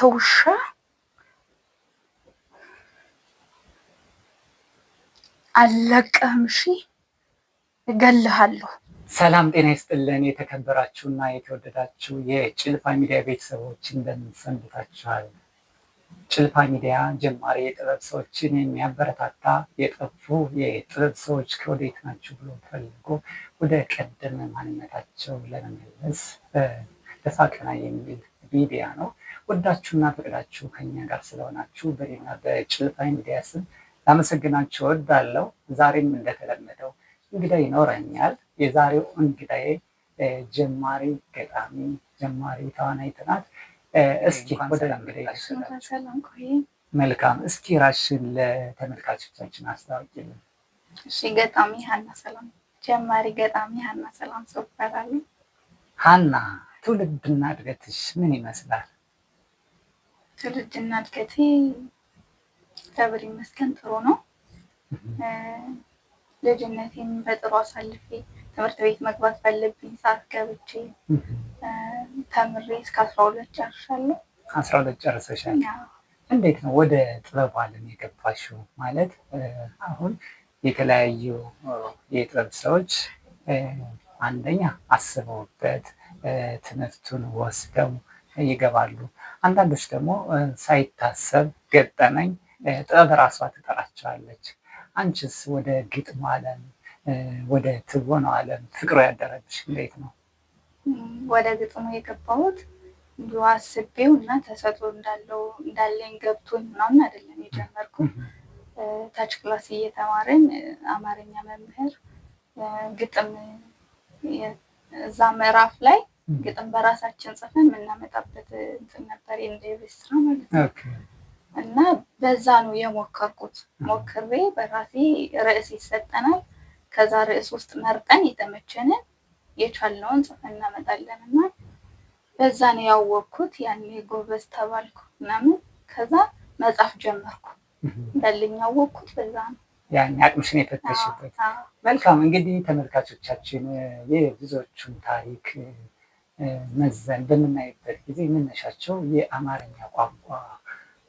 ውሻ፣ አልለቅህም። እሺ እገልሃለሁ። ሰላም ጤና ይስጥልን። የተከበራችሁና የተወደዳችሁ የጭልፋ ሚዲያ ቤተሰቦች እንደምን ሰንብታችኋል? ጭልፋ ሚዲያ ጀማሪ የጥበብ ሰዎችን የሚያበረታታ፣ የጠፉ የጥበብ ሰዎች ከወዴት ናችሁ ብሎ ፈልጎ ወደ ቀደመ ማንነታቸው ለመመለስ ደፋ ቀና የሚል ሚዲያ ነው። ወዳችሁና ፈቅዳችሁ ከኛ ጋር ስለሆናችሁ በኔና በጭልፋ ሚዲያ ስም ላመሰግናችሁ እወዳለሁ። ዛሬም እንደተለመደው እንግዳ ይኖረኛል። የዛሬው እንግዳዬ ጀማሪ ገጣሚ፣ ጀማሪ ተዋናይት ናት። እስኪ ወደ እንግዳዬ። መልካም፣ እስኪ ራስሽን ለተመልካቾቻችን አስታውቂልን። እሺ፣ ገጣሚ ሀና ሰላም፣ ጀማሪ ገጣሚ ሀና ሰላም ሰው እባላለሁ። ሀና፣ ትውልድና እድገትሽ ምን ይመስላል? ትውልድና እድገቴ እግዚአብሔር ይመስገን ጥሩ ነው። ልጅነቴን በጥሩ አሳልፌ ትምህርት ቤት መግባት ባለብኝ ሰዓት ገብቼ ተምሬ እስከ 12 ጨርሻለሁ። 12 ጨርሰሻል። እንዴት ነው ወደ ጥበቡ ዓለም የገባሽው? ማለት አሁን የተለያዩ የጥበብ ሰዎች አንደኛ አስበውበት ትምህርቱን ወስደው ይገባሉ። አንዳንዶች ደግሞ ሳይታሰብ ገጠመኝ ጥበብ ራሷ ትጠራቸዋለች። አንቺስ ወደ ግጥሙ ዓለም ወደ ትወናው ዓለም ፍቅሩ ያደረብሽ እንዴት ነው? ወደ ግጥሙ የገባሁት እንዲሁ አስቤው እና ተሰጥኦ እንዳለው እንዳለኝ ገብቶኝ ምናምን አይደለም የጀመርኩት። ታች class እየተማርን አማርኛ መምህር ግጥም እዛ ምዕራፍ ላይ ግጥም በራሳችን ጽፈን የምናመጣበት እንትን ነበር፣ እንደ የቤት ስራ ማለት ነው። እና በዛ ነው የሞከርኩት። ሞክሬ በራሴ ርዕስ ይሰጠናል። ከዛ ርዕስ ውስጥ መርጠን የተመቸንን የቻልነውን ጽፈን እናመጣለን እና በዛ ነው ያወቅኩት። ያኔ ጎበዝ ተባልኩ ምናምን። ከዛ መጻፍ ጀመርኩ። እንዳለኝ ያወቅኩት በዛ ነው። ያን አቅምሽን የፈተሽበት። መልካም። እንግዲህ ተመልካቾቻችን የብዙዎቹን ታሪክ መዘን በምናይበት ጊዜ መነሻቸው የአማርኛ ቋንቋ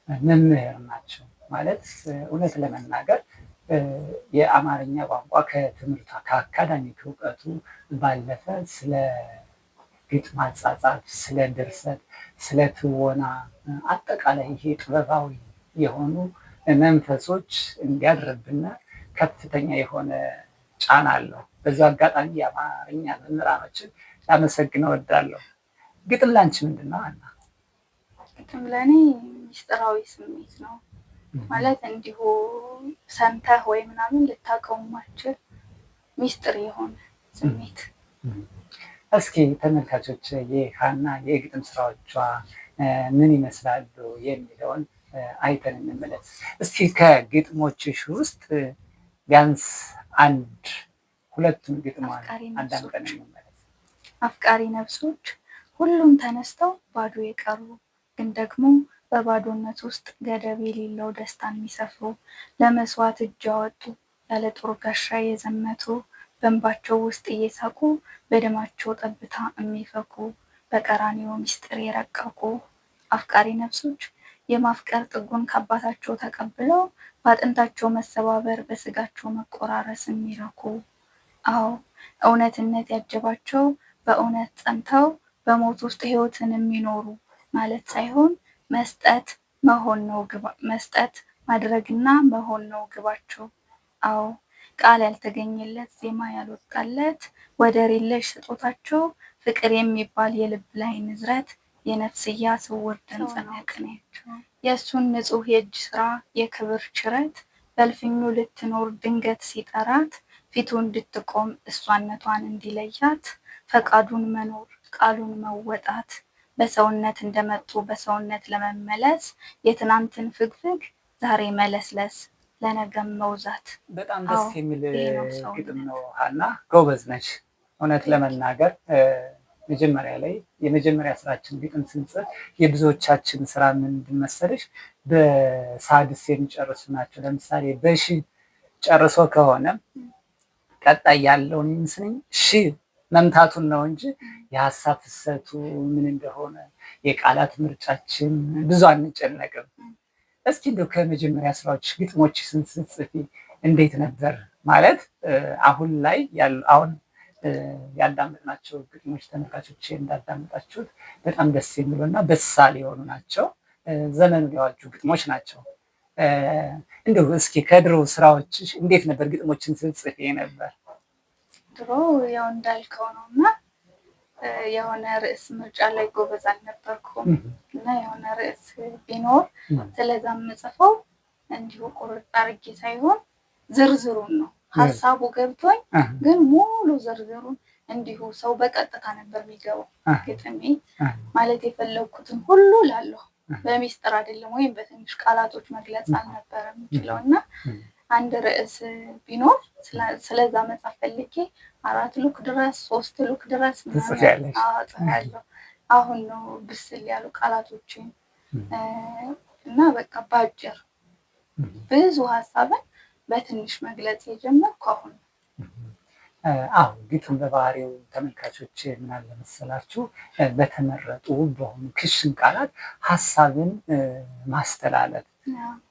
መምህር ናቸው። ማለት እውነት ለመናገር የአማርኛ ቋንቋ ከትምህርቷ ከአካዳሚክ እውቀቱ ባለፈ ስለ ግጥም አጻጻፍ፣ ስለ ድርሰት፣ ስለ ትወና አጠቃላይ ይሄ ጥበባዊ የሆኑ መንፈሶች እንዲያድርብና ከፍተኛ የሆነ ጫና አለው። በዚ አጋጣሚ የአማርኛ መምህራኖችን ላመሰግን እወዳለሁ። ግጥም ላንቺ ምንድን ነው? አና ግጥም ለእኔ ሚስጥራዊ ስሜት ነው። ማለት እንዲሁ ሰምተህ ወይ ምናምን ልታውቀው ማችል ሚስጥር የሆነ ስሜት። እስኪ ተመልካቾች የሀና የግጥም ስራዎቿ ምን ይመስላሉ የሚለውን አይተን እንመለስ። እስኪ ከግጥሞችሽ ውስጥ ቢያንስ አንድ ሁለቱን ግጥሟን አዳምጠን እንመለስ። አፍቃሪ ነፍሶች ሁሉም ተነስተው ባዶ የቀሩ፣ ግን ደግሞ በባዶነት ውስጥ ገደብ የሌለው ደስታን የሚሰፍሩ፣ ለመስዋዕት እጅ ያወጡ፣ ያለ ጦር ጋሻ የዘመቱ፣ በእንባቸው ውስጥ እየሳቁ በደማቸው ጠብታ የሚፈኩ፣ በቀራንዮ ምስጢር የረቀቁ አፍቃሪ ነፍሶች የማፍቀር ጥጉን ከአባታቸው ተቀብለው በአጥንታቸው መሰባበር በስጋቸው መቆራረስ የሚረኩ፣ አዎ እውነትነት ያጀባቸው፣ በእውነት ጸንተው በሞት ውስጥ ህይወትን የሚኖሩ ማለት ሳይሆን መስጠት መሆን ነው፣ መስጠት ማድረግና መሆን ነው ግባቸው። አዎ ቃል ያልተገኘለት፣ ዜማ ያልወጣለት፣ ወደር የለሽ ስጦታቸው ፍቅር የሚባል የልብ ላይ ንዝረት፣ የነፍስያ ስውር ድምፅ ነው ቅኔያቸው። የእሱን ንጹህ የእጅ ስራ የክብር ችረት በእልፍኙ ልትኖር ድንገት ሲጠራት ፊቱ እንድትቆም እሷነቷን እንዲለያት ፈቃዱን መኖር ቃሉን መወጣት በሰውነት እንደመጡ በሰውነት ለመመለስ የትናንትን ፍግፍግ ዛሬ መለስለስ ለነገም መውዛት። በጣም ደስ የሚል ግጥም ነው ሀና፣ ጎበዝ ነች። እውነት ለመናገር መጀመሪያ ላይ የመጀመሪያ ስራችን ግጥም ስንጽፍ የብዙዎቻችን ስራ ምንድን መሰለሽ፣ በሳድስ የሚጨርሱ ናቸው። ለምሳሌ በሺ ጨርሶ ከሆነ ቀጣይ ያለውን ስንኝ ሺ መምታቱን ነው እንጂ የሀሳብ ፍሰቱ ምን እንደሆነ የቃላት ምርጫችን ብዙ አንጨነቅም። እስኪ እንደው ከመጀመሪያ ስራዎች ግጥሞች ስትጽፊ እንዴት ነበር? ማለት አሁን ላይ አሁን ያዳመጥናቸው ግጥሞች ተመልካቾች እንዳዳመጣችሁት በጣም ደስ የሚሉ እና በሳል የሆኑ ናቸው። ዘመኑ የዋጁ ግጥሞች ናቸው። እንደው እስኪ ከድሮ ስራዎች እንዴት ነበር ግጥሞችን ስትጽፊ ነበር? ድሮ ያው እንዳልከው ነው እና የሆነ ርዕስ ምርጫ ላይ ጎበዝ አልነበርኩም እና የሆነ ርዕስ ቢኖር ስለዛ የምጽፈው እንዲሁ ቁርጥ አድርጌ ሳይሆን ዝርዝሩን ነው ሀሳቡ ገብቶኝ፣ ግን ሙሉ ዝርዝሩን እንዲሁ ሰው በቀጥታ ነበር የሚገባው። ግጥሜ ማለት የፈለግኩትን ሁሉ ላለሁ በሚስጥር አይደለም ወይም በትንሽ ቃላቶች መግለጽ አልነበረ የምችለው እና አንድ ርዕስ ቢኖር ስለዛ መጻፍ ፈልጌ 4 ሉክ ድረስ 3 ሉክ ድረስ እጽፋለሁ። አሁን ነው ብስል ያሉ ቃላቶችን እና በቃ ባጭር ብዙ ሀሳብን በትንሽ መግለጽ የጀመርኩ አሁን ነው። አዎ ግጥም በባህሪው ተመልካቾች ምን አለ መሰላችሁ በተመረጡ በሆኑ ክሽን ቃላት ሀሳብን ማስተላለፍ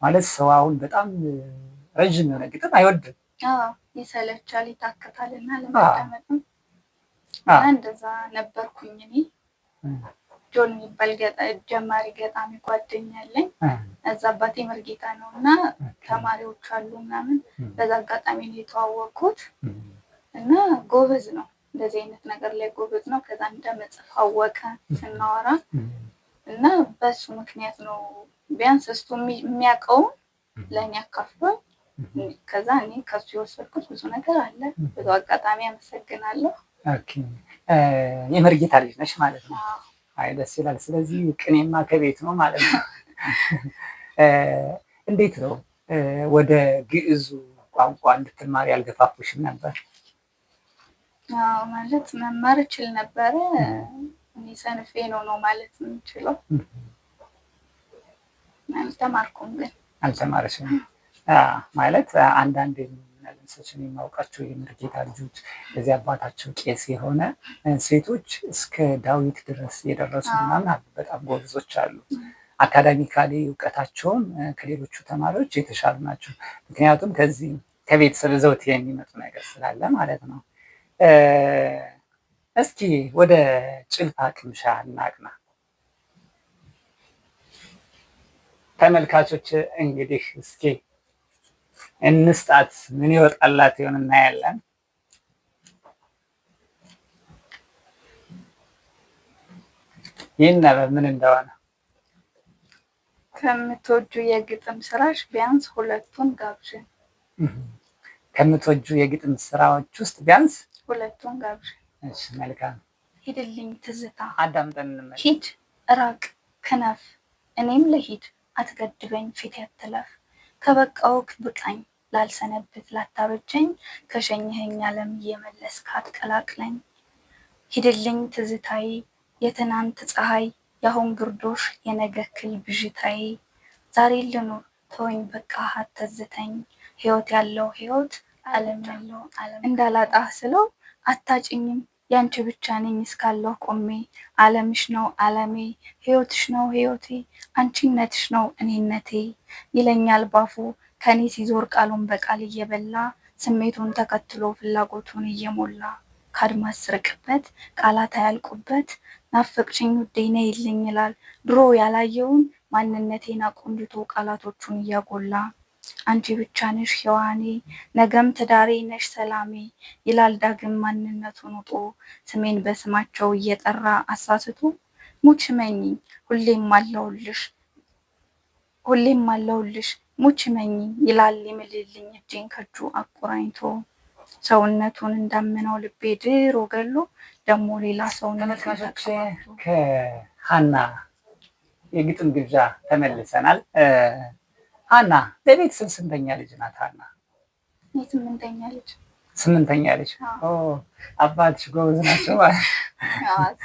ማለት ሰው አሁን በጣም ረጅም የሆነ ግጥም አይወድም። ይሰለቻል፣ ይታከታል እና ለማዳመጥም እና እንደዛ ነበርኩኝ እኔ። ጆን የሚባል ጀማሪ ገጣሚ ጓደኛ አለኝ። እዛ አባቴ መርጌታ ነው እና ተማሪዎች አሉ ምናምን። በዛ አጋጣሚ ነው የተዋወቅኩት እና ጎበዝ ነው፣ እንደዚህ አይነት ነገር ላይ ጎበዝ ነው። ከዛ እንደመጽፍ አወቀ ስናወራ እና በሱ ምክንያት ነው ቢያንስ እሱ የሚያውቀውን ለእኔ አካፍሎኝ ከዛ እኔ ከሱ የወሰድኩት ብዙ ነገር አለ። ብዙ አጋጣሚ አመሰግናለሁ። Okay፣ የመርጌታ ልጅ ነሽ ማለት ነው። አይ ደስ ይላል። ስለዚህ ቅኔማ ከቤት ነው ማለት ነው። እንዴት ነው ወደ ግዕዙ ቋንቋ እንድትማሪ ያልገፋፉሽም ነበር? አዎ ማለት መማር እችል ነበረ። እኔ ሰንፌ ነው ማለት የምችለው። አልተማርኩም ግን። አልተማረሽም ማለት አንዳንድ ሰዎችን የማውቃቸው የመርጌታ ልጆች በዚህ አባታቸው ቄስ የሆነ ሴቶች እስከ ዳዊት ድረስ የደረሱ ምናምን አሉ። በጣም ጎበዞች አሉ። አካዳሚካሊ እውቀታቸውም ከሌሎቹ ተማሪዎች የተሻሉ ናቸው። ምክንያቱም ከዚህ ከቤተሰብ ዘውት የሚመጡ ነገር ስላለ ማለት ነው። እስኪ ወደ ጭልፋ ቅምሻ እናቅና። ተመልካቾች እንግዲህ እስኪ እንስጣት ምን ይወጣላት ይሆን እናያለን። ይነበብ ምን እንደሆነ። ከምትወጁ የግጥም ስራሽ ቢያንስ ሁለቱን ጋብዥን። ከምትወጁ የግጥም ስራዎች ውስጥ ቢያንስ ሁለቱን ጋብዥን። እሺ መልካም። ሂድልኝ ትዝታ አዳምጠን እንመለስ። ሂድ እራቅ ክነፍ እኔም ልሂድ አትገድበኝ ፊት ያትለፍ ከበቃውክ ብቃኝ ላልሰነብት ላታበጀኝ ከሸኘኸኝ ዓለም እየመለስክ አትቀላቅለኝ። ሂድልኝ ትዝታዬ የትናንት ፀሐይ የአሁን ግርዶሽ የነገ ክል ብዥታዬ ዛሬ ልኑር ተወኝ በቃ አትዝተኝ ሕይወት ያለው ሕይወት ዓለም ያለው ዓለም እንዳላጣህ ስለው አታጭኝም ያንቺ ብቻ ነኝ እስካለሁ ቆሜ ዓለምሽ ነው ዓለሜ ሕይወትሽ ነው ሕይወቴ አንቺነትሽ ነው እኔነቴ ይለኛል ባፉ ከኔ ሲዞር ቃሉን በቃል እየበላ ስሜቱን ተከትሎ ፍላጎቱን እየሞላ ከአድማስ ስርቅበት ቃላት አያልቁበት ናፈቅሽኝ ውዴ ነይልኝ ይላል ድሮ ያላየውን ማንነቴን አቆንጅቶ ቃላቶቹን እያጎላ አንቺ ብቻ ነሽ ሔዋኔ ነገም ትዳሬ ነሽ ሰላሜ ይላል ዳግም ማንነቱን ውጦ ስሜን በስማቸው እየጠራ አሳስቶ ሙች መኝኝ ሁሌም አለሁልሽ ሁሌም አለሁልሽ ሙች መኝኝ ይላል ይምልልኝ እጄን ከእጁ አቆራኝቶ ሰውነቱን እንዳመነው ልቤ ድሮ ገሎ ደግሞ ሌላ ሰውነት ተመልካቾች ከሀና የግጥም ግብዣ ተመልሰናል። ሀና ለቤተሰብ ስንተኛ ልጅ ናት? ሀና ስምንተኛ ልጅ። ስምንተኛ ልጅ። አባትሽ ጎበዝ ናቸው ማለት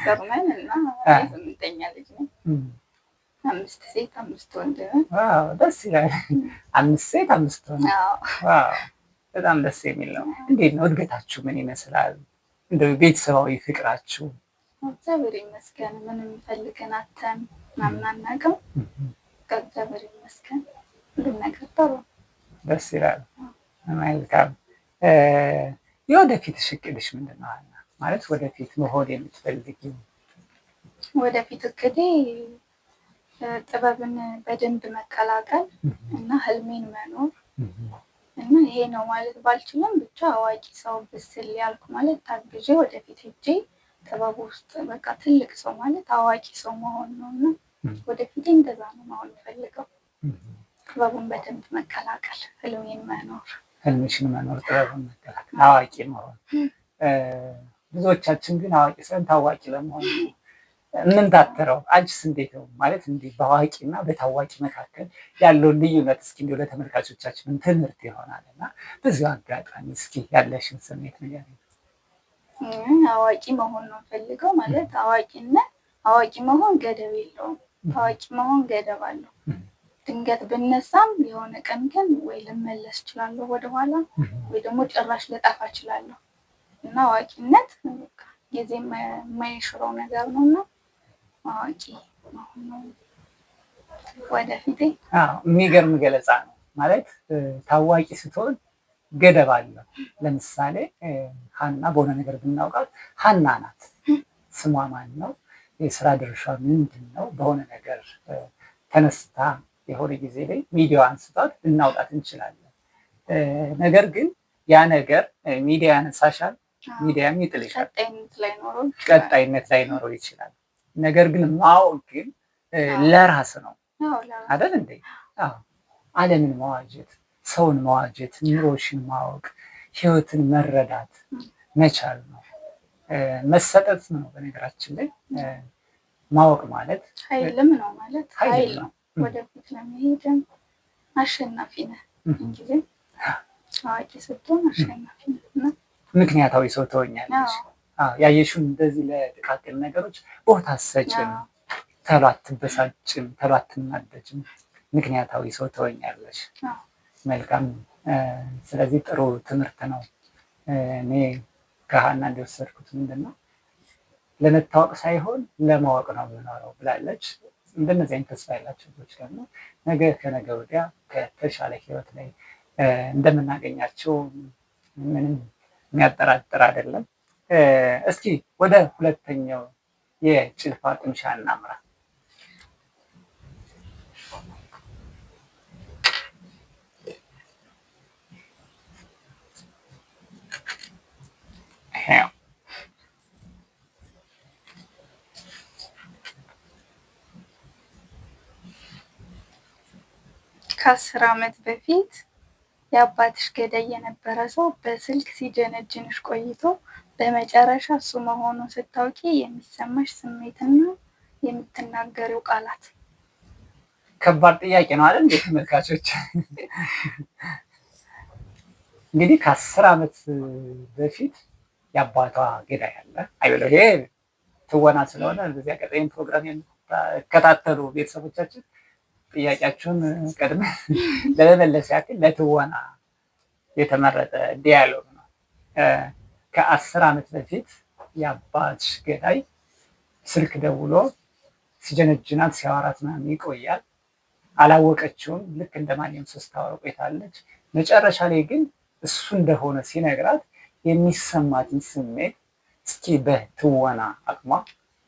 10 ነን እና ስምንተኛ ልጅ ነኝ። 5 ሴት 5 ወንድ ነን። Wow ደስ ይላል። 5 ሴት 5 ወንድ። Wow በጣም ደስ የሚል ነው። እንዴት ነው እድገታችሁ? ምን ይመስላል? እንደ ቤተሰባዊ ፍቅራችሁ? እግዚአብሔር ይመስገን ምንም ፈልገን አተን ምናምን አናውቅም። እግዚአብሔር ይመስገን ሁሉም ነገር ጥሩ። ደስ ይላል። መልካም። የወደፊት እቅድሽ ምንድን ነው? ማለት ወደፊት መሆን የምትፈልጊው? ወደፊት እቅዴ ጥበብን በደንብ መቀላቀል እና ህልሜን መኖር እና ይሄ ነው ማለት ባልችልም ብቻ አዋቂ ሰው ብስል ያልኩ ማለት ታግዤ ወደፊት ሄጄ ጥበብ ውስጥ በቃ ትልቅ ሰው ማለት አዋቂ ሰው መሆን ነው እና ወደፊት እንደዛ ነው መሆን ፈልገው። ጥበቡን በደንብ መቀላቀል፣ ህልሜን መኖር። ህልምሽን መኖር፣ ጥበቡን መቀላቀል፣ አዋቂ መሆን። ብዙዎቻችን ግን አዋቂ ሳይሆን ታዋቂ ለመሆን ነው የምንታትረው። አንቺስ እንዴት ነው ማለት እንዲህ በአዋቂ እና በታዋቂ መካከል ያለውን ልዩነት እስኪ እንዲሁ ለተመልካቾቻችን ትምህርት ይሆናል እና በዚሁ አጋጣሚ እስኪ ያለሽን ስሜት ንገሪኝ። አዋቂ መሆን ነው ፈልገው ማለት አዋቂነት አዋቂ መሆን ገደብ የለውም። ታዋቂ መሆን ገደብ አለው። ድንገት ብነሳም የሆነ ቀን ግን ወይ ልመለስ እችላለሁ ወደኋላ ወይ ደግሞ ጭራሽ ልጠፋ እችላለሁ እና አዋቂነት ጊዜ የማይሽረው ነገር ነው እና አዋቂ መሆን ነው ወደፊቴ። የሚገርም ገለጻ ነው። ማለት ታዋቂ ስትሆን ገደብ አለው። ለምሳሌ ሀና በሆነ ነገር ብናውቃት ሀና ናት። ስሟ ማን ነው? የስራ ድርሻ ምንድን ነው? በሆነ ነገር ተነስታ የሆነ ጊዜ ላይ ሚዲያው አንስቷት ልናውጣት እንችላለን። ነገር ግን ያ ነገር ሚዲያ ያነሳሻል፣ ሚዲያም ይጥልሻል። ቀጣይነት ላይኖረው ይችላል። ነገር ግን ማወቅ ግን ለራስ ነው አይደል እንዴ? አዎ፣ ዓለምን መዋጀት፣ ሰውን መዋጀት፣ ኑሮሽን ማወቅ፣ ህይወትን መረዳት መቻል ነው። መሰጠት ነው። በነገራችን ላይ ማወቅ ማለት ኃይልም ነው ማለት ኃይል ነው። ወደፊት ለመሄድም አሸናፊ ነህ። እንግዲህ አዋቂ ስትሆን አሸናፊ ነህ። ምክንያታዊ ሰው ትሆኛለሽ። ያየሽውን እንደዚህ ለጥቃቅን ነገሮች ቦታ አትሰጭም፣ ተሎ አትበሳጭም፣ ተሎ አትናደጅም። ምክንያታዊ ሰው ትሆኛለሽ። መልካም። ስለዚህ ጥሩ ትምህርት ነው። እኔ ከሀና እንደወሰድኩት ምንድን ነው ለመታወቅ ሳይሆን ለማወቅ ነው የምኖረው ብላለች። እንደነዚህ አይነት ተስፋ ያላቸው ልጆች ደግሞ ነገ ከነገ ወዲያ ከተሻለ ህይወት ላይ እንደምናገኛቸው ምንም የሚያጠራጥር አይደለም። እስኪ ወደ ሁለተኛው የጭልፋ ቅምሻ እናምራ። ከ10 ዓመት በፊት የአባትሽ ገዳይ የነበረ ሰው በስልክ ሲጀነጅንሽ ቆይቶ በመጨረሻ እሱ መሆኑን ስታውቂ የሚሰማሽ ስሜትና የምትናገሪው ቃላት። ከባድ ጥያቄ ነው አይደል? ተመልካቾች እንግዲህ ከ10 ዓመት በፊት የአባቷ ገዳይ አለ አይበለው። ይሄ ትወና ስለሆነ በዚህ አጋጣሚ ፕሮግራም የምትከታተሉ ቤተሰቦቻችን ጥያቄያችሁን ቀድመ ለመመለስ ያክል ለትወና የተመረጠ dialogue ነው። ከ10 ዓመት በፊት የአባትሽ ገዳይ ስልክ ደውሎ ሲጀነጅናት ሲያወራት ምናምን ይቆያል። አላወቀችውም። ልክ እንደ ማንኛውም ሰው ስታወራ ቆይታለች። መጨረሻ ላይ ግን እሱ እንደሆነ ሲነግራት የሚሰማትን ስሜት እስኪ በትወና አቅሟ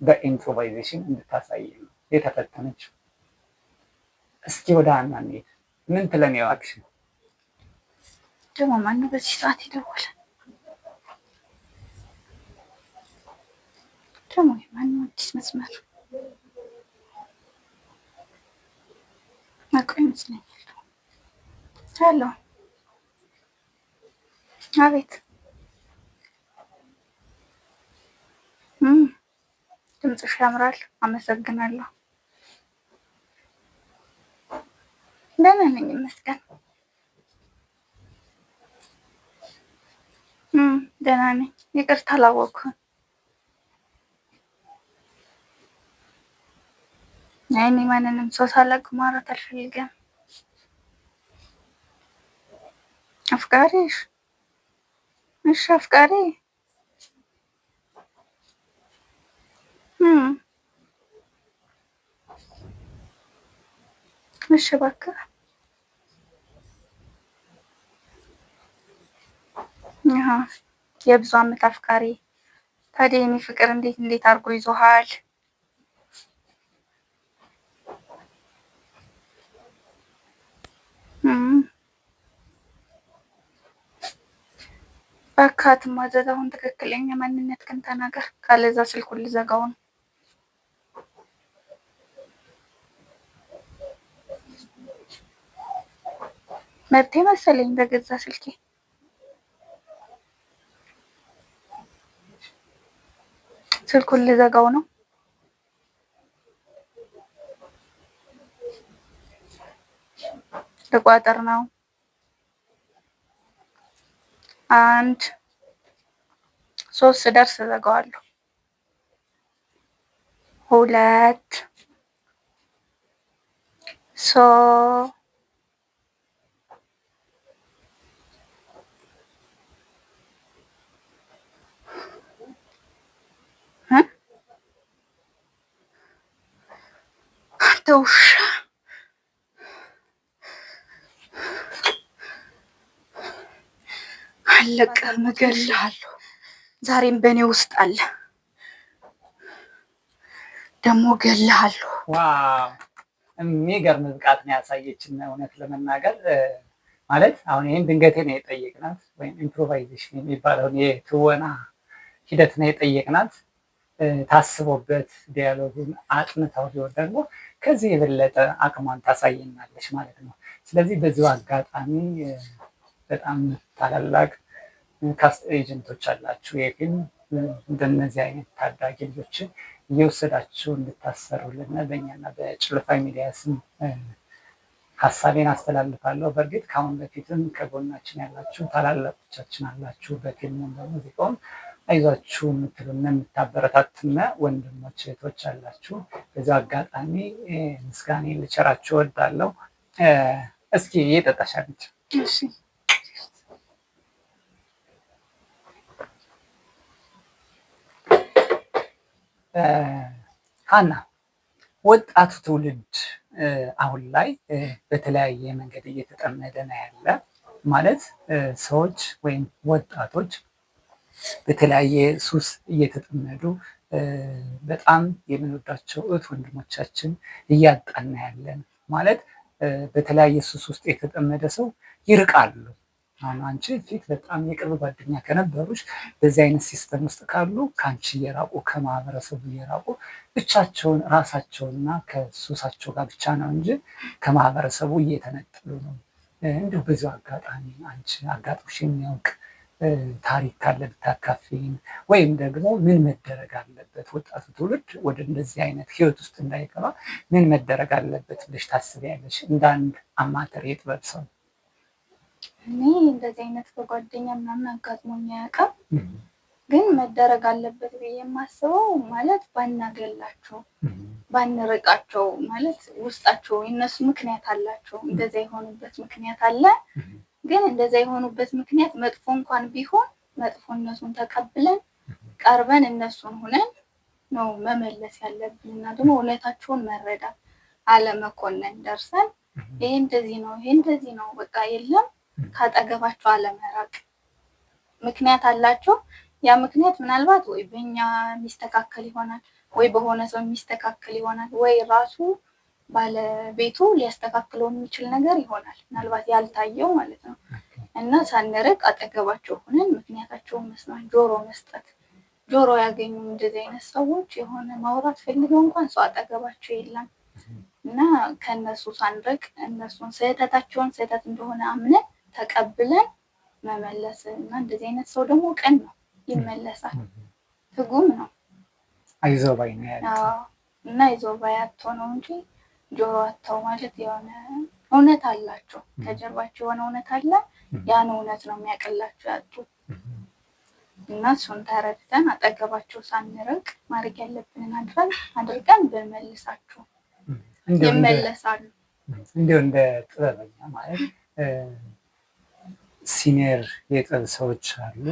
በ improvisation እንድታሳይ ነው የተፈተነችው። እስኪ ወደ ሀና እንሂድ። ምን ትለን እባክሽ? ደግሞ ማነው በዚህ ሰዓት ይደውላል? ደግሞ የማነው አዲስ መስመር አውቀው ይመስለኛል። Hello፣ አቤት። ድምፅሽ ያምራል። አመሰግናለሁ። ደህና ነኝ ይመስገን። ደህና ነኝ። ይቅርታ አላወቅኩም። እኔ ማንንም ሰው ሳላውቅ ማውራት አልፈልግም። አፍቃሪሽ? እሺ አፍቃሪ። እሺ እባክህ። የብዙ አመት አፍቃሪ። ታዲያ የኔ ፍቅር እንዴት እንዴት አድርጎ ይዞሃል? እባክህ አትሟዘዝ። አሁን ትክክለኛ ማንነት ግን ተናገር፣ ካለዛ ስልኩን ልዘጋው ነው። መብቴ መሰለኝ በገዛ ስልኬ። ስልኩን ልዘጋው ነው። ልቋጥር ነው። 1 3 ስደርስ እዘጋዋለሁ። 2 3 አንተ ውሻ! አለቅህም፣ እገልሃለሁ። ዛሬም በእኔ ውስጥ አለ፣ ደግሞ እገልሃለሁ። Wow! የሚገርም ብቃት ነው ያሳየችን። እውነት ለመናገር ማለት አሁን ይህን ድንገቴ ነው የጠየቅናት፣ ወይም improvisation የሚባለውን የትወና ሂደት ነው የጠየቅናት። ታስቦበት dialogue ኡን አጥንተው ቢሆን ደግሞ ከዚህ የበለጠ አቅሟን ታሳየናለች ማለት ነው። ስለዚህ በዚሁ አጋጣሚ በጣም ታላላቅ cast agent ኦች አላችሁ፣ የፊልም እንደነዚህ አይነት ታዳጊ ልጆችን እየወሰዳችሁ እንድታሰሩልን በእኛና በጭልፋ ሚዲያ ስም ሀሳቤን አስተላልፋለሁ። በእርግጥ ከአሁን በፊትም ከጎናችን ያላችሁ ታላላቆቻችን አላችሁ፣ በፊልሙም በሙዚቃውም አይዟችሁ የምትሉና የምታበረታቱና ወንድሞች እህቶች አላችሁ። በዚሁ አጋጣሚ ምስጋኔ ልቸራችሁ እወዳለሁ። እስኪ እየጠጣሻለች። ሀና፣ ወጣቱ ትውልድ አሁን ላይ በተለያየ መንገድ እየተጠመደ ነው ያለ። ማለት ሰዎች ወይም ወጣቶች በተለያየ ሱስ እየተጠመዱ በጣም የምንወዳቸው እህት ወንድሞቻችን እያጣና ያለን ማለት በተለያየ ሱስ ውስጥ የተጠመደ ሰው ይርቃሉ። አሁን አንቺ ፊት በጣም የቅርብ ጓደኛ ከነበሩሽ በዚህ አይነት system ውስጥ ካሉ ከአንቺ እየራቁ ከማህበረሰቡ እየራቁ ብቻቸውን ራሳቸውና ከሱሳቸው ጋር ብቻ ነው እንጂ ከማህበረሰቡ እየተነጠሉ ነው። እንዲሁ በዚሁ አጋጣሚ አንቺ አጋጥሞሽ የሚያውቅ ታሪክ ካለ ብታካፍይን፣ ወይም ደግሞ ምን መደረግ አለበት ወጣቱ ትውልድ ወደ እንደዚህ አይነት ህይወት ውስጥ እንዳይገባ ምን መደረግ አለበት ብለሽ ታስቢያለሽ? እንደ አንድ አማተር የጥበብ ሰው። እኔ እንደዚህ አይነት በጓደኛ ምናምን አጋጥሞኝ አያውቅም። ግን መደረግ አለበት ብዬ የማስበው ማለት ባናገላቸው፣ ባንርቃቸው፣ ማለት ውስጣቸው የእነሱ ምክንያት አላቸው። እንደዛ የሆኑበት ምክንያት አለ። ግን እንደዛ የሆኑበት ምክንያት መጥፎ እንኳን ቢሆን መጥፎነቱን ተቀብለን ቀርበን እነሱን ሁነን ነው መመለስ ያለብን እና ደግሞ እውነታቸውን መረዳት አለመኮነን፣ ደርሰን ይሄ እንደዚህ ነው ይሄ እንደዚህ ነው በቃ የለም ካጠገባቸው አለመራቅ። ምክንያት አላቸው። ያ ምክንያት ምናልባት ወይ በእኛ የሚስተካከል ይሆናል፣ ወይ በሆነ ሰው የሚስተካከል ይሆናል፣ ወይ ራሱ ባለቤቱ ሊያስተካክለው የሚችል ነገር ይሆናል። ምናልባት ያልታየው ማለት ነው። እና ሳንርቅ አጠገባቸው ሆነን ምክንያታቸውን መስማት፣ ጆሮ መስጠት። ጆሮ ያገኙ እንደዚህ አይነት ሰዎች የሆነ ማውራት ፈልገው እንኳን ሰው አጠገባቸው የለም። እና ከእነሱ ሳንርቅ እነሱን ስህተታቸውን ስህተት እንደሆነ አምነን ተቀብለን መመለስ እና እንደዚህ አይነት ሰው ደግሞ ቅን ነው፣ ይመለሳል፣ ትጉም ነው፣ አይዞህ ባይ ነው ያለው። እና አይዞህ ባይ አጥቶ ነው እንጂ ጆሮ አጥተው ማለት የሆነ እውነት አላቸው፣ ከጀርባቸው የሆነ እውነት አለ። ያን እውነት ነው የሚያቀላቸው ያጡ እና እሱን ተረድተን አጠገባቸው ሳንርቅ ማድረግ ያለብንን አድርገን ብንመልሳቸው ይመለሳሉ። እንዲሁ እንደ ጥበበኛ ማለት ሲኒየር የጥበብ ሰዎች አሉ።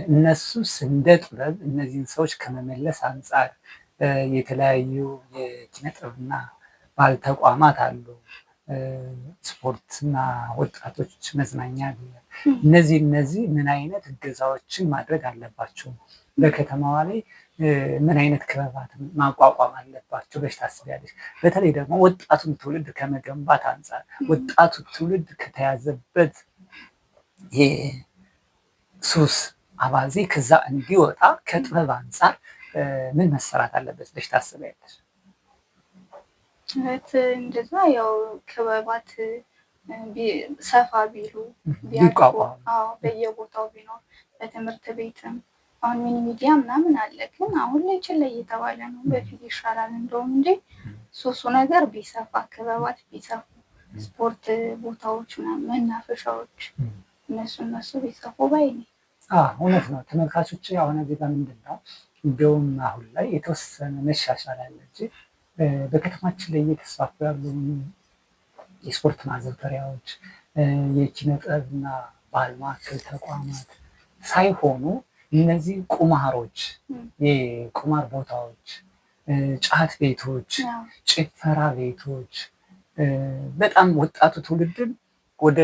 እነሱስ እንደ ጥበብ እነዚህን ሰዎች ከመመለስ አንጻር የተለያዩ የኪነ ጥበብና ባህል ተቋማት አሉ። ስፖርትና ወጣቶች መዝናኛ አለ። እነዚህ ምን አይነት እገዛዎችን ማድረግ አለባቸው? በከተማዋ ላይ ምን አይነት ክበባት ማቋቋም አለባቸው ብለሽ ታስቢያለሽ? በተለይ ደግሞ ወጣቱን ትውልድ ከመገንባት አንጻር፣ ወጣቱ ትውልድ ከተያዘበት የሱስ አባዜ ከዛ እንዲወጣ ከጥበብ አንጻር ምን መሰራት አለበት ብለሽ ታስቢያለሽ? እንደዛ ያው ክበባት ሰፋ ቢሉ፣ ቢቋቋሙ፣ በየቦታው ቢኖር፣ በትምህርት ቤትም አሁን mini media ምናምን አለ፣ ግን አሁን ላይ ችላ እየተባለ ነው። በፊት ይሻላል እንደውም እንጂ ሶሱ ነገር ቢሰፋ፣ ክበባት ቢሰፉ፣ ስፖርት ቦታዎች ምናምን፣ መናፈሻዎች፣ እነሱ ቢሰፉ ባይ ነኝ። እውነት ነው። ተመልካቾች፣ አሁን እዚህ ጋር ምንድን ነው፣ እንደውም አሁን ላይ የተወሰነ መሻሻል አለ እንጂ በከተማችን ላይ እየተስፋፉ ያሉ የስፖርት ማዘውተሪያዎች፣ የኪነ ጥበብና ባህል ማዕከል ተቋማት ሳይሆኑ እነዚህ ቁማሮች፣ የቁማር ቦታዎች፣ ጫት ቤቶች፣ ጭፈራ ቤቶች በጣም ወጣቱ ትውልድን ወደ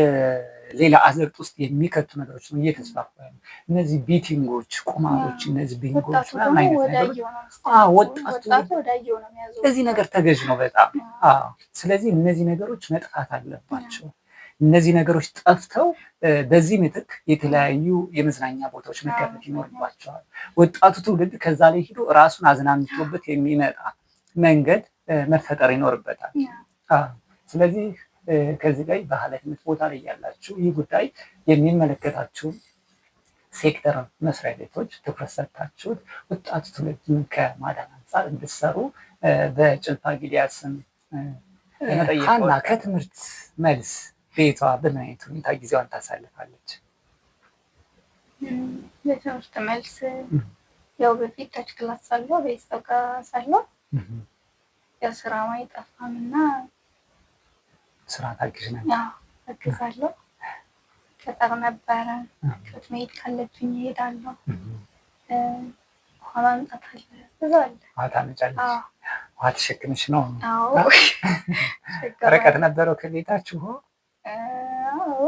ሌላ አዘቅት ውስጥ የሚከቱ ነገሮች ነው እየተስፋፉ ያሉ። እነዚህ betting ኦች፣ ቁማሮች፣ እነዚህ ቢንጎች ምናምን አይነት ነገሮች፣ ወጣቱ ለዚህ ነገር ተገዥ ነው በጣም። ስለዚህ እነዚህ ነገሮች መጥፋት አለባቸው። እነዚህ ነገሮች ጠፍተው በዚህ ምትክ የተለያዩ የመዝናኛ ቦታዎች መከፈት ይኖርባቸዋል። ወጣቱ ትውልድ ከዛ ላይ ሂዶ ራሱን አዝናንቶበት የሚመጣ መንገድ መፈጠር ይኖርበታል። ስለዚህ ከዚህ ላይ በኃላፊነት ቦታ ላይ ያላችሁ፣ ይህ ጉዳይ የሚመለከታችሁ ሴክተር መስሪያ ቤቶች ትኩረት ሰጥታችሁት ወጣቱ ትውልድን ከማዳን አንጻር እንድትሰሩ በጭልፋ ሚዲያ ስም ለመጠየቅ። ሀና ከትምህርት መልስ ቤቷ በምን አይነት ሁኔታ ጊዜዋን ታሳልፋለች? በትምህርት መልስ ያው በፊት ታች class ሳለሁ፣ ቤተሰብ ጋር ሳለሁ ያው ስራ አይጠፋም እና ስራ ታግዥ ነበር? አግዛለሁ። ገጠር ነበረ፣ ከብት መሄድ ካለብኝ እሄዳለሁ። ውሃ ማምጣት አለ፣ ብዙ አለ። ውሃ ታመጫለሽ? ውሃ ተሸክምሽ ነው? አዎ። ርቀት ነበረው ከቤታችሁ? አዎ፣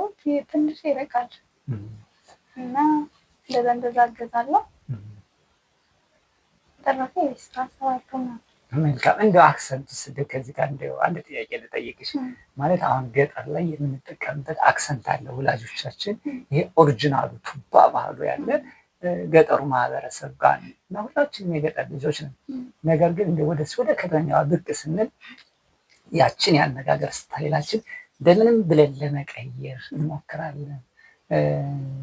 ትንሽ ይርቃል እና እንደዛ እንደዛ አገዛለሁ። በተረፈ የቤት ስራ እሰራለሁ ምናምን። መልካም። እንደው accent ኡ ስል ከዚህ ጋር እንደው አንድ ጥያቄ ልጠይቅሽ። ማለት አሁን ገጠር ላይ የምንጠቀምበት accent አለ። ወላጆቻችን ይሄ original ኡ ቱባ ባህሉ ያለ ገጠሩ ማህበረሰብ ጋር ነው እና ሁላችንም የገጠር ልጆች ነን። ነገር ግን እንደ ወደ ከተማዋ ብቅ ስንል ያችን የአነጋገር style ኣችን እንደምንም ብለን ለመቀየር እንሞክራለን።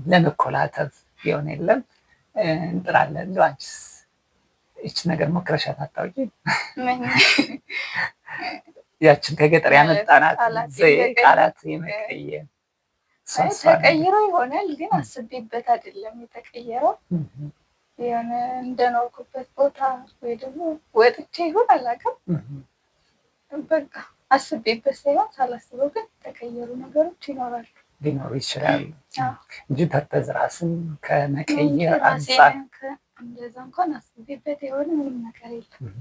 ለመኮላተፍ የሆነ የለም እንጥራለን። እንደው አንቺስ ይች ነገር ሞክረሻት አታውቂም? ያችን ከገጠር ያመጣናት ቃላት የመቀየር። ተቀይሮ ይሆናል፣ ግን አስቤበት አይደለም የተቀየረው። የሆነ እንደኖርኩበት ቦታ ወይ ደግሞ ወጥቼ ይሆን አላውቅም። በቃ አስቤበት ሳይሆን ሳላስበው ግን የተቀየሩ ነገሮች ይኖራሉ። ሊኖሩ ይችላሉ እንጂ purpose ራስን ከመቀየር አንጻር እንደዛ እንኳን አስቤበት የሆነ ምንም ነገር የለም።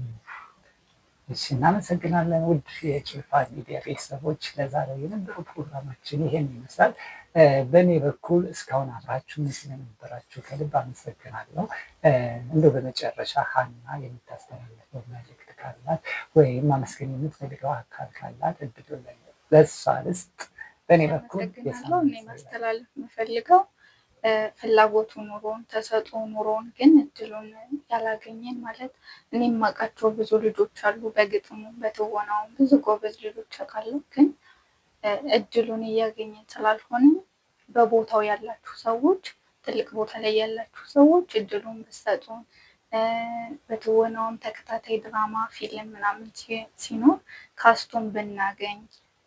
እሺ፣ እናመሰግናለን። ውድ የጭልፋ ሚዲያ ቤተሰቦች፣ ለዛሬው የነበረው ፕሮግራማችን ይሄን ይመስላል። በእኔ በኩል እስካሁን አብራችሁን ስለነበራችሁ ከልብ አመሰግናለሁ። እንደው በመጨረሻ ሀና የምታስተላልፈው መልዕክት ካላት ወይም ማመስገን የምትፈልገው አካል ካላት እድሉን ለእሷ ልስጥ። በእኔ በኩል አመሰግናለሁ። እኔ ማስተላለፍ የምፈልገው ፍላጎቱ ኑሮን፣ ተሰጥኦ ኑሮን ግን እድሉን ያላገኘን፣ ማለት እኔ የማውቃቸው ብዙ ልጆች አሉ። በግጥሙ በትወናውም ብዙ ጎበዝ ልጆች አውቃለሁ። ግን እድሉን እያገኘን ስላልሆነ በቦታው ያላችሁ ሰዎች፣ ትልቅ ቦታ ላይ ያላችሁ ሰዎች እድሉን ብትሰጡን፣ በትወናውም ተከታታይ ድራማ፣ ፊልም ምናምን ሲኖር cast ኡን ብናገኝ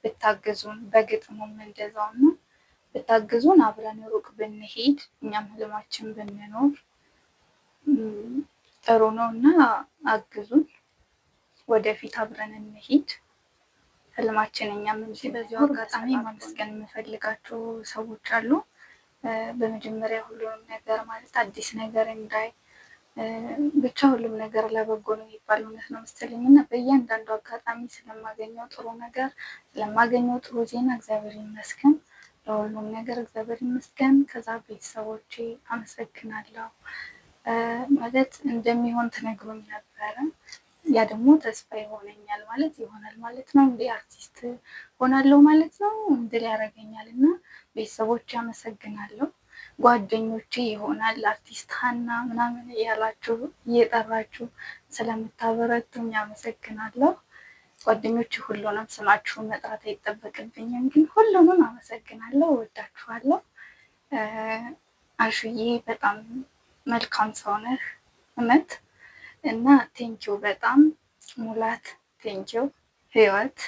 ብታግዙን፣ በግጥሙም እንደዛው ነው፣ ብታግዙን፣ አብረን ሩቅ ብንሄድ፣ እኛም ህልማችን ብንኖር ጥሩ ነው እና አግዙን። ወደፊት አብረን እንሂድ ህልማችን እኛም። በዚሁ አጋጣሚ ማመስገን የምፈልጋቸው ሰዎች አሉ። በመጀመሪያ ሁሉንም ነገር ማለት አዲስ ነገር እንዳይ ብቻ ሁሉም ነገር ለበጎ ነው የሚባል እውነት ነው መሰለኝ እና በእያንዳንዱ አጋጣሚ ስለማገኘው ጥሩ ነገር፣ ስለማገኘው ጥሩ ዜና እግዚአብሔር ይመስገን። ለሁሉም ነገር እግዚአብሔር ይመስገን። ከዛ ቤተሰቦቼ አመሰግናለሁ። ማለት እንደሚሆን ትነግሩኝ ነበረ። ያ ደግሞ ተስፋ ይሆነኛል ማለት ይሆናል ማለት ነው። እንደ አርቲስት ሆናለሁ ማለት ነው እንድል ያደርገኛል እና ቤተሰቦቼ አመሰግናለሁ። ጓደኞቼ ይሆናል አርቲስት ሀና ምናምን እያላችሁ እየጠራችሁ ስለምታበረቱኝ አመሰግናለሁ። ጓደኞቼ ሁሉንም ስማችሁን መጥራት አይጠበቅብኝም፣ ግን ሁሉንም አመሰግናለሁ፣ እወዳችኋለሁ። አሹዬ በጣም መልካም ሰው ነህ እውነት እና thank you በጣም ሙላት፣ thank you ህይወት።